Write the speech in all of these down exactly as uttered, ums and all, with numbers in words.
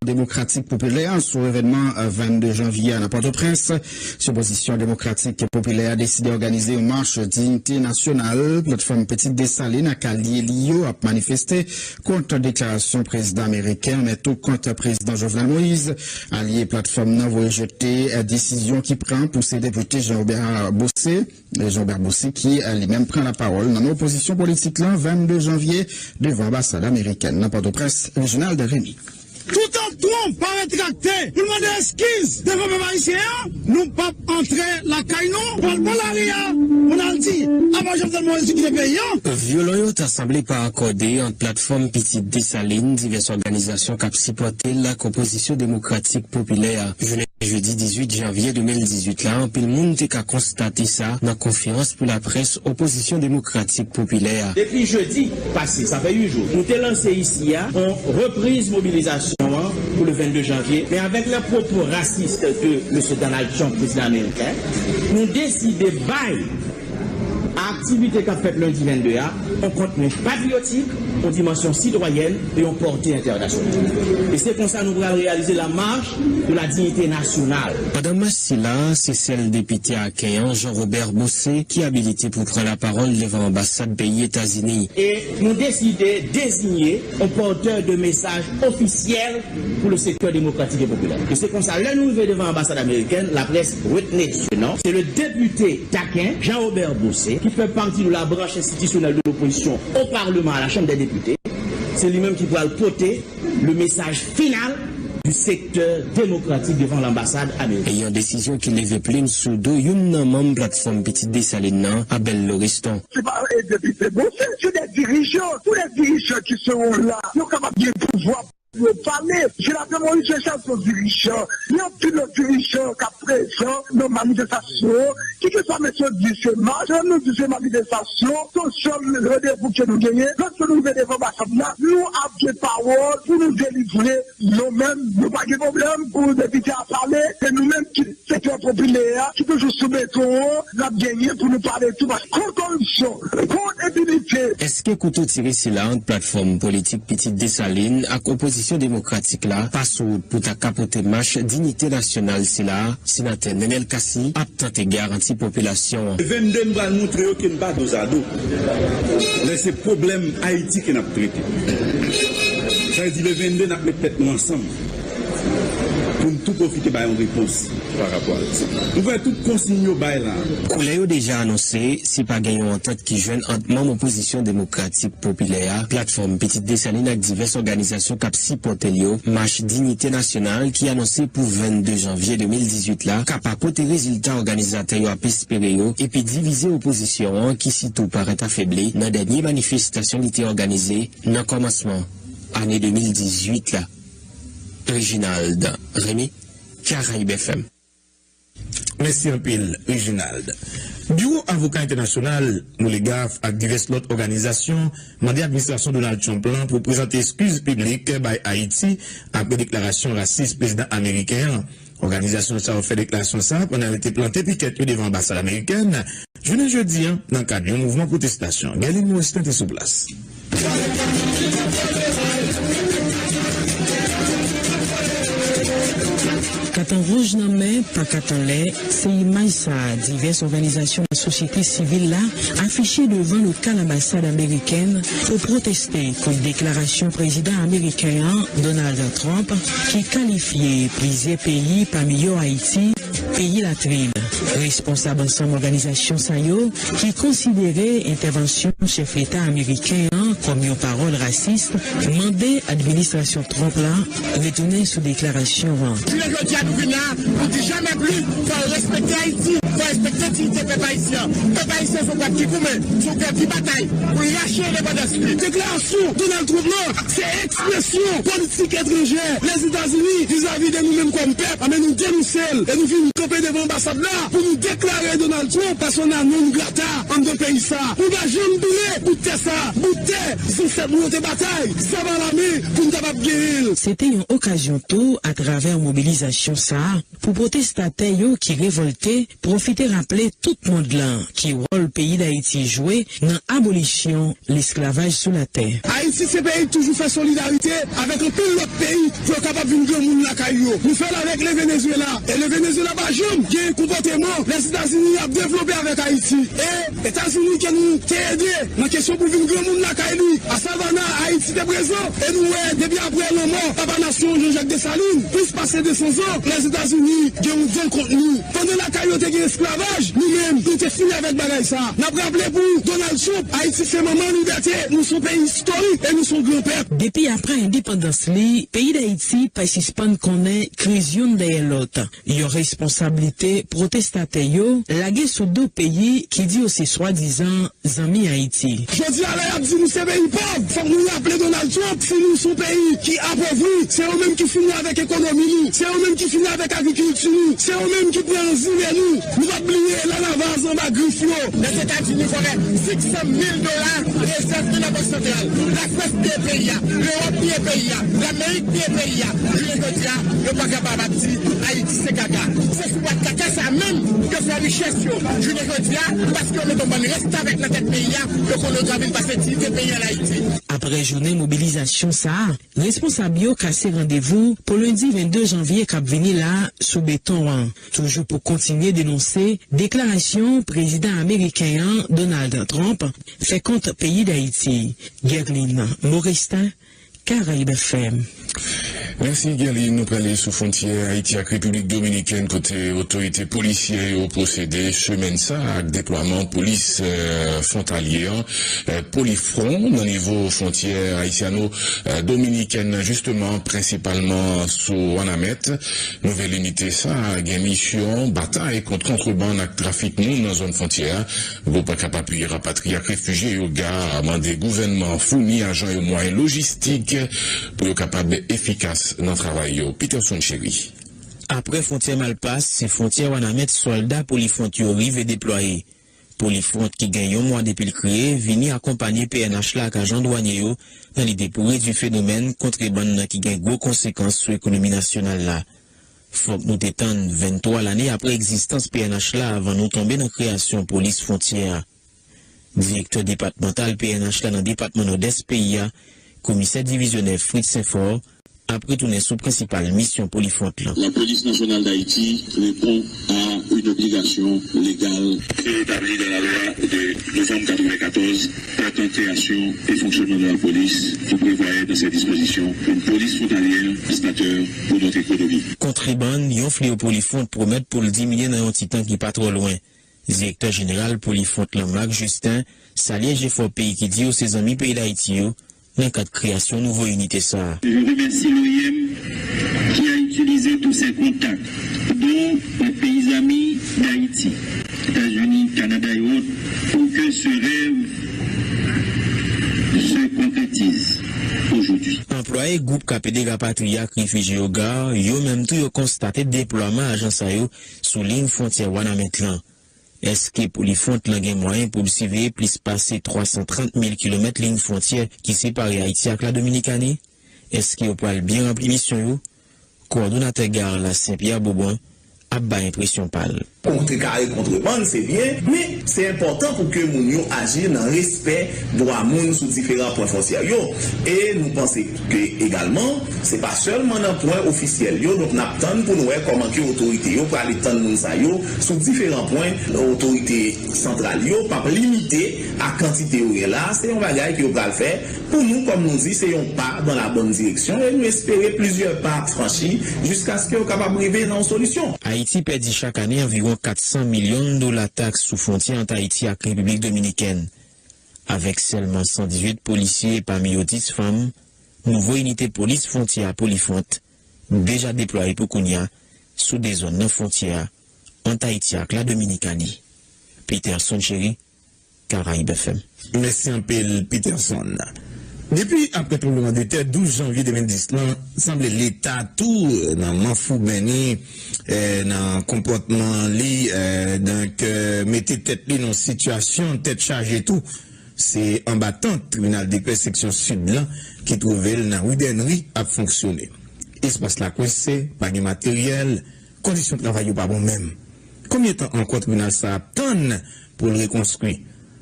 Demokratik Popilè sou evènman, eh, vennde janvye a nan Pòtoprens. Si opozisyon demokratik popilè a deside òganize yon mach diyite nasyonal, Platfòm Pitit Desalin ak alye li yo ap manifeste kont deklarasyon prezidan ameriken, men tou kont prezidan Jovenel Moïse. Alye platfòm nan voye jete, eh, desizyon ki pran pou se depite Jean Robert Bossé, eh, Jean Robert Bossé ki, eh, li menm pran lapawòl nan non opozisyon politik lan vennde janvye devan anbasad amerikèn nan Pòtoprens, Reginald Remy. Toutan Trump pa retrakte pou l mande eskiz devan pèp ayisyen an, nou p ap antre lakay nou. Pral pran lari a pou n al di, apa Jovenel Moïse ki kite peyi an? Vyolon yo ta sanble pa akòde ant Platfòm Pitit Desalin, divès òganizasyon k ap sipòte l ak opozisyon demokratik popilè a. Jounen jedi dizuit janvye de mil dizuit la, anpil moun te ka konstate sa nan konferans pou laprès opozisyon demokratik popilè a. Depi jedi pase, sa fè uit jou, nou te lanse isi a yon repriz mobilizasyon an pou le vennde janvye, men avèk lè pwopo rasis de mesye Donald Trump, prezidan ameriken, nou deside bay aktivite k ap fèt lendi vennde a yon kontni patriyotik, yon dimansyon sitwayèn e yon pòte entènasyonal. E se konsa nou pral reyalize la marche de la dignité nationale. Pandan mach sila, se sèl depite aken an, Jean Robert Bossé, ki abilite pou pran lapawòl devan anbasad peyi Etazini. E nou deside deziye yon pòtè de mesaj ofisyèl pou le sektè demokratik e popilè. E se konsa, lè nou rive devan anbasad amerikèn, laprès retne se non. Se le depite taken, Jean Robert Bossé, ki fè pati de la branch enstitisyonèl de l'opposition au Parlement, à la Chambre des députés. Se li menm ki pral pote le mesaj final du sektè demokratik devan lanbasad amerikèn. E yon desizyon ki leve plim sou do youn nan manm Platfòm Pitit Desalin nan, Abel Loriston. Se pa, eh, depite, bon, se, se de dirijan. Tous les dirigeants qui seront là, yo kapab gen pouvwa pou yo pale. Jonathan Moïse se sèl yon dirijan. Gen anpil lòt dirijan k ap prezan nan manifestasyon. Kikeswa mesye di se mach, nou di se manifestasyon, se yon sèl randevou ke nou genyen. Lòske nou rive devan anbasad la, nou ap gen pawòl pou nou delivre. Nou menm, nou pa gen pwoblèm pou depite a pale, se nou menm ki sektè popilè a, ki toujou sou beton an, n ap genyen pou nou pale tou, paske kont koripsyon, kont enpinite. Èske kouto tire sila ant platfòm politik Pitit Desalin ak opozisyon demokratik la pa sou wout pou ta kapote mach diyite nasyonal sila a, senatè Nenel Cassy ap tante garanti popilasyon an? Vennde, n pral montre yo ke n pa dozado. Lè se pwoblèm Ayiti ke n ap trete. Sa vle di, le vennde, n ap met tèt nou ansanm pou n tou pwofite bay yon repons pa rapò a sa. Nou kwè tout konsiy yo bay la. Koulè yo deja anonse, si pa gen yon antant ki jwenn ant manm opozisyon demokratik popilè a, platfòm Pitit Desalin ak divès òganizasyon k ap sipòte l yo, mach diyite nasyonal ki anonse pou vennde janvye de mil dizuit la ka pa pote rezilta òganizatè yo ap espere yo, epi divize opozisyon an ki sitou parèt afebli nan dènye manifestasyon li te òganize nan kòmansman ane de mil dizuit la. Reginald Remy, Caraïbes F M. Mèsi anpil, Reginald. Biwo Avoka Entènasyonal, Moleghaf ak divès lòt òganizasyon mande administrasyon Donald Trump lan pou prezante eskiz piblik bay Ayiti apre deklarasyon rasis prezidan ameriken an. Òganizasyon sa yo fè deklarasyon sa a pandan yo te plante pikèt yo devan anbasad amerikèn jounen jedi a nan kad yon mouvman pwotestasyon. Guerline Moristan te sou plas. Katan wouj nan men, pankat anlè, se imaj sa a divès òganizasyon lasosyete sivil la afiche devan lokal anbasad amerikèn pou pwoteste kont deklarasyon prezidan ameriken an, Donald Trump, ki kalifye plizyè peyi, pami yo Ayiti, peyi latrin. Responsab ansanm òganizasyon sa yo, ki konsidere entèvansyon chèf leta ameriken an kòm yon pawòl rasis, mande administrasyon Trump la retounen sou deklarasyon an. Jounen jodi a, nou vin la pou di jamè pli, fò yo respekte Ayiti, fò yo respekte diyite pèp ayisyen an. Pèp ayisyen se yon pèp ki goumen, se yon pèp ki batay pou l rache endepandans li. Deklarasyon Donald Trump lan, se ekspresyon politik etranjè Lèzetazini vizavi de nou menm kòm pèp. Anben, nou denonse l e nou vin kanpe devan anbasad la pou nou deklare Donald Trump persona non grata anndan peyi sa. Nou pa janm bliye bout tè sa, bout tè Zansèt nou yo te batay, zam alamen, pou n kapab genyen l. Se te yon okazyon tou, atravè mobilizasyon sa a, pou pwotestatè yo ki revòlte pwofite raple tout mond lan ki wòl peyi Dayiti jwe nan abolisyon lesklavaj sou latè. Ayiti se peyi k toujou fè solidarite avèk anpil lòt peyi pou yo kapab vin granmoun lakay yo. Nou fè l avèk le Venezuela. E le Venezuela pa janm gen konpòteman Lèzetazini ap devlope avèk Ayiti. E Etazini ke nou te ede nan kesyon pou vin granmoun lakay li. A Savannah, Ayiti te prezan. E nou wè, depi apre lanmò papa nasyon Jean-Jacques Dessalines, plis pase de san zan, Lèzetazini gen yon don kont nou. Pandan lakay yo te gen esklavaj, nou menm, nou te fini avèk bagay sa. N ap raple pou Donald Trump, Ayiti se manman libète, nou se yon peyi istorik e nou se yon gran pèp. Depi apre endepandans li, peyi Dayiti pa sispann konnen kriz youn dèyè lòt. Yon responsablite pwotestatè yo lage sou do peyi ki di yo se swadizan zanmi Ayiti. Jodi a, lè y ap di nou se peyi pòv, fòk nou raple Donald Trump, si nou se yon peyi ki apovri, se yo menm ki fini avèk ekonomi nou, se yo menm ki fini avèk agrikilti nou, se yo menm ki pran zile nou. Nou p ap bliye Lanavaz anba grif yo. Lèzetazini vòlè senk san mil dola rezèv li nan Bank Santral. Lafrans piye peyi a, Lewòp piye peyi a, Lamerik piye peyi a. Jounen jodi a, yo pa kapab ap di Ayiti se kaka. Se sou bwat kaka sa menm yo fè richès yo. Jounen jodi a, paske yo met yon bann restavèk nan tèt peyi a, yo konnen yo ka vin pase diyite peyi an Ayiti. Apre jounen mobilizasyon sa a, responsab yo kase randevou pou lendi vennde janvye k ap vini la a sou beton an, toujou pou kontinye denonse deklarasyon prezidan ameriken an, Donald Trump, fè kont peyi Dayiti. Guerline Moristan, Caraïbes F M. Mèsi, Guerline. Nou prale sou fwontyè Ayiti ak Repiblik Dominikèn, kote otorite polisyè yo pwosede semèn sa a ak deplwaman polis, eh, fwontalye an, eh, Polifwon, nan nivo fwontyè ayisyano, eh, dominikèn nan, jisteman, prensipalman sou Wanament. Nouvèl inite sa a gen misyon batay kont kontrebann ak trafik moun nan zòn fwontyè a. Gwoup k ap apiye rapatriye ak refijye yo, GARR, mande gouvènman an founi ajan yo mwayen lojistik pou yo kapab efikas nan travay yo. Peterson Chéry. Apre fwontyè Malpas, se fwontyè Wanament sòlda Polifwont yo rive deplwaye. Polifwont ki gen yon mwa depi l kreye, vini akonpanye P N H la ak ajan dwanye yo nan lide pou redui fenomèn kontrebann nan ki gen gwo konsekans sou ekonomi nasyonal la. Fòk nou te tann venntwa lane apre egzistans P N H la avan nou tonbe nan kreyasyon polis fwontyè a. Direktè depatmantal P N H la nan depatman Nòdès peyi a, komisè divizyonè Fritz Sainfort, ap retounen sou prensipal misyon Polifwont lan. La police nationale d'Haïti répond à une obligation légale. Qui est établie dans la loi de novembre quatre-vingt-quatorze portant création et fonctionnement de la police, qui prévoyait dans ses dispositions une police frontalière dévastateur pour notre économie. Kontrebann, yon fleo Polifwont pwomèt pou l diminye nan yon ti tan ki pa twò lwen. Direktè jeneral Polifwont lan, Marc Justin, salye jefò peyi ki di yo se zanmi peyi Dayiti yo nan kad kreyasyon nouvo inite sa a. Je remercie l'O I M qui a utilisé tous ses contacts, dont les pays amis d'Haïti, États-Unis, Canada et autres, pour que ce rêve se concrétise aujourd'hui. Anplwaye gwoup k ap ede rapatriye ak refijye yo, GARR, yo menm tou yo konstate deplwaman ajan sa yo sou liy fwontyè Wanament lan. Èske Polifwont lan gen mwayen pou l siveye plis pase twa san trant mil kilomèt liy fwontyè ki separe Ayiti ak la Dominikani? Èske yo pral byen ranpli misyon yo? Kowòdonatè GARR la, Saint Pierre Beaubrun, ap bay enpresyon pa l. Kontrekare kontrebann, se byen, men se enpòtan pou ke moun yo aji nan respè dwa moun sou diferan pwen fwontyè yo. E nou panse ke egalman, se pa sèlman nan pwen ofisyèl yo, donk n ap tann pou n wè kòman ke otorite yo prale tann moun sa yo sou diferan pwen. Otorite santral yo p ap limite a kantite yo gen la, se yon bagay ke yo pral fè. Pou nou, kòm nou di, se yon pa dans la bonne direction e nou espere plizyè pa ap franchi jiskaske yo kapab rive nan yon solisyon. Ayiti pèdi chak ane anviwon kat san milyon dola taks sou fwontyè ant Ayiti ak Repiblik Dominikèn. Avèk sèlman san dizuit polisye, pami yo dis fanm, nouvo inite polis fwontyè a Polifwont deja deplwaye pou kounye a sou de zòn nan fwontyè a ant Ayiti ak la Dominikani. Peterson Chéry, Caraïbes F M. Mèsi anpil, Peterson. Depi apre tranblemanntè douz janvye de mil dis lan, sanble Leta tou nan manfouben li, eh, nan konpòtman li, eh, donk, eh, mete tèt li nan sitiyasyon tèt chaje tou. Se anba tant tribinal depè seksyon sid lan ki twouve l nan ri Dènri ap fonksyone. Espas la kwense, pa gen materyèl, kondisyon travay yo pa bon menm. Konbyen tan ankò tribinal sa a ap tann pou l rekonstwi?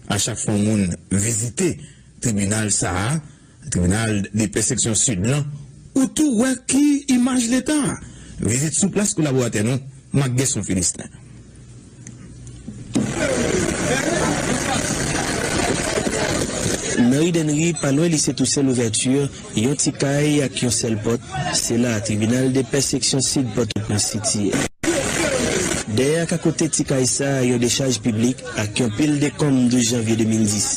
A chak fwa yon moun vizite tribinal sa a, tribinal depè seksyon sid lan, ou tou wè ki imaj leta a. Vizit sou plas kolaboratè nou, Marc Guesson Philistin. Nan ri Dènri, pa lwen lise Toussaint Louverture, yon ti kay ak yon sèl pòt, se la tribinal depè seksyon sid Pòtoprens sitiye. Dèyè ak akote ti kay sa a, yon dechaj piblik ak yon pil dekonm douz janvye de mil dis.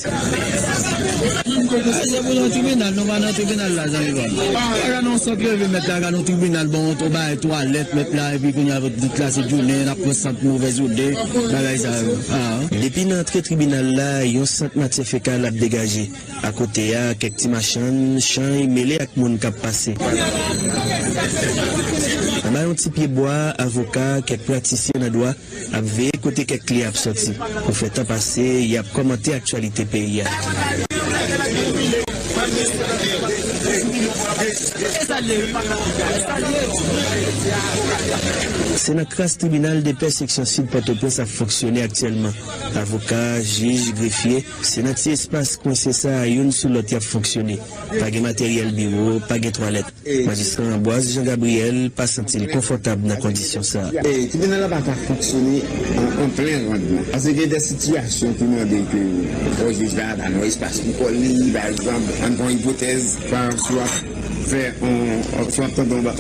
Se pou yon tribinal, nou pa nan tribinal la, zanmi pa m. Gade yon sant yo vin mèt la, gade yon tribinal, bon, yon bagay twalèt mèt la, epi kounye a tout la se jounen, n ap pran sant movèz odè, bagay sa yo. Ah. Depi nan antre tribinal la, yon sant matyè fekal ap degaje. Akote a, kèk ti machann, chay mele ak moun k ap pase. Anba yon ti pye bwa, avoka, kèk pratisyen nan dwa ap veye kote kèk kliyan ap sòti. Pou fè tan pase, y ap kòmante aktyalite peyi a. Se nan kras tribinal depè seksyon sid Pòtoprens ap fonksyone aktyèlman. Avoka, jij, grefye, se nan ti espas kwense sa a youn sou lòt y ap fonksyone. Pa gen materyèl biwo, pa gen twalèt. Majistra Ambroise Jean Gabriel pa santi l konfòtab nan kondisyon sa a. E, tribinal la pa ka fonksyone an, an plen randman. Paske gen de sitiyasyon ki mande ke fò jij la ba nou espas pou kò li, pa egzanp, ann pran ipotèz, pa egzanp, si w ap fè on, si w ap tande on, on,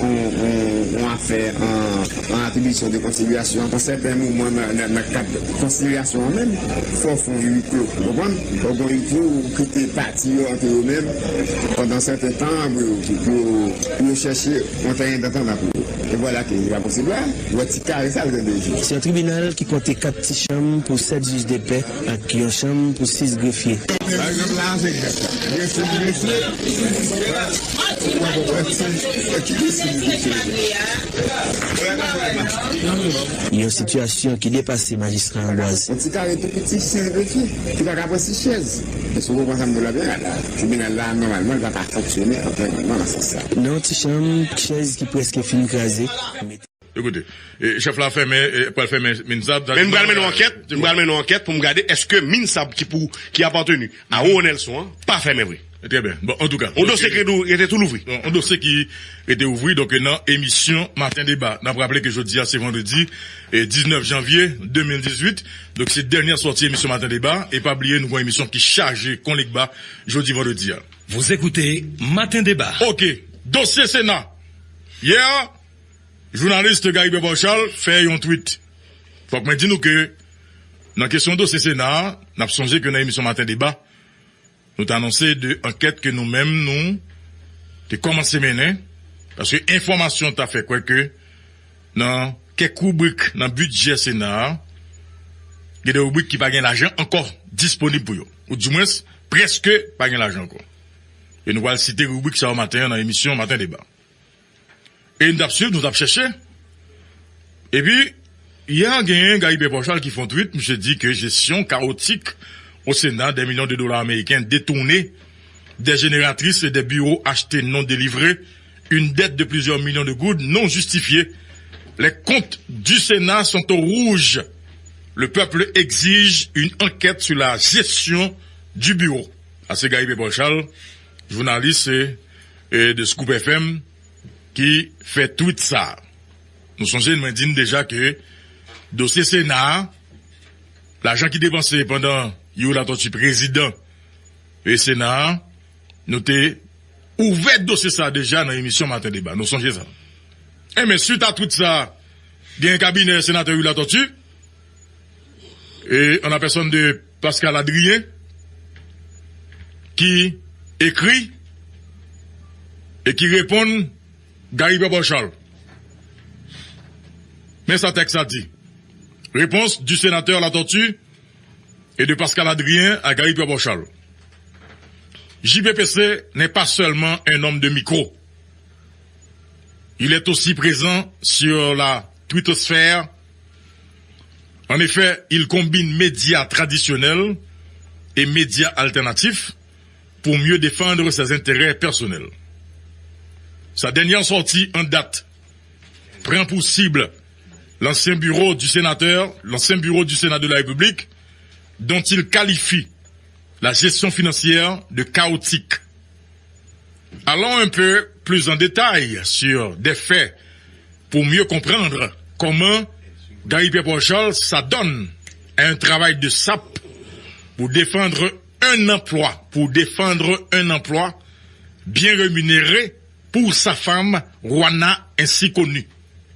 on, on afè an, an atribisyon de konsilyasyon, an sèten moman nan, nan, nan kad konsilyasyon an menm, fò w fè on huis clos, ou konprann? Fò w gen on huis clos, ou kite pati yo ant yo menm pandan sèten tan pou yo, pou yo, pou yo chèche on tèren dantanta pou yo. E vwala ke li pa posib la, ou wè ti kare sa l gen de jou. Se yon tribinal ki konte kat ti chanm pou sèt jij de pè ak yon chanm pou sis grefye. Pa egzanp, la a se grefye. Grefye, grefye. Yon sitiyasyon ki depase majistra Ambroise. Yon ti kare tou piti, sis grefye, ki pa ka pran sis chèz. Èske w konprann sa m di w la byen? Tribinal la, nòmalman, li pa ka fonksyone an plen randman nan sans sa. Nan yon ti chanm, chèz ki prèske fin kraze. Ekoute, e, chèf la fèmen, e, pral fèmen MINSAB. Men m pral mennen yon ankèt, m pral mennen yon ankèt pou m gade èske MINSAB ki pou, ki apateni a Roro Nelson an, pa fèmen vre. Trè byen. Bon, antouka, yon dosye ki rete tou louvri. Bon, yon dosye ki rete ouvri, donk, nan emisyon Maten Deba. N ap raple ke jodi a, se vandredi, e, diznèf janvye de mil dizuit. Donk, se dènye sòti emisyon Maten Deba. E pa bliye, nou gen yon emisyon ki chaje kon legba jodi vandredi a. Vous écoutez Maten Deba. Ok. Dosye Sena. Yè, jounalis Gary Beport Charles fè yon tweet. Fòk mwen di nou ke nan kesyon dosye Sena a, n ap sonje ke nan emisyon Maten Deba, nou te anonse de ankèt ke nou menm nou te kòmanse mennen, paske enfòmasyon ta fè kwè ke nan kèk ribrik nan bidjè Sena a, gen de ribrik ki pa gen lajan ankò disponib pou yo, ou dimwens, prèske pa gen lajan ankò. E nou pral site ribrik sa yo maten an nan emisyon Maten Deba. E n t ap swiv, nou t ap chèche. Epi, yè, genyen Gary Beport Charles ki fè yon tweet, misye di ke gestion chaotique au Sénat, des millions de dollars américains détournés, des génératrices et des bureaux achetés non délivrés, une dette de plusieurs millions de gourdes non justifiée. Les comptes du Sénat sont au rouge. Le peuple exige une enquête sur la gestion du bureau. A, se Gary Beport Charles, jounalis, e, e, de Scoop F M, ki fè tweet sa. Nou sonje, mwen di n deja ke dosye Sena a, lajan ki depanse pandan Youri Latortue prezidan e Sena a, nou te ouvè dosye sa deja nan emisyon Maten Deba. Nou sonje sa. Enben, swit a tweet sa, gen kabinè senatè Youri Latortue, e, an la pèsòn de Pascal Adrien, ki ekri e ki reponn Gary Beport Charles. Men sa tèks la di. Réponse du sénateur Latortue et de Pascal Adrien à Gary Beport Charles. J P P C n'est pas seulement un homme de micro. Il est aussi présent sur la twittosphère. En effet, il combine médias traditionnels, et médias alternatifs pour mieux défendre ses intérêts personnels. Sa dènyè sòti an dat pran pou sib l'ancien bureau du sénateur, l'ancien bureau du Sénat de la République, dont il qualifie la gestion financière de chaotique. Allons un peu plus en détail sur des faits pour mieux comprendre comment Guy Pierre Paul Charles s'adonne à un travail de sape pour défendre un emploi, pour défendre un emploi bien rémunéré pour sa femme, Juana, ainsi connue.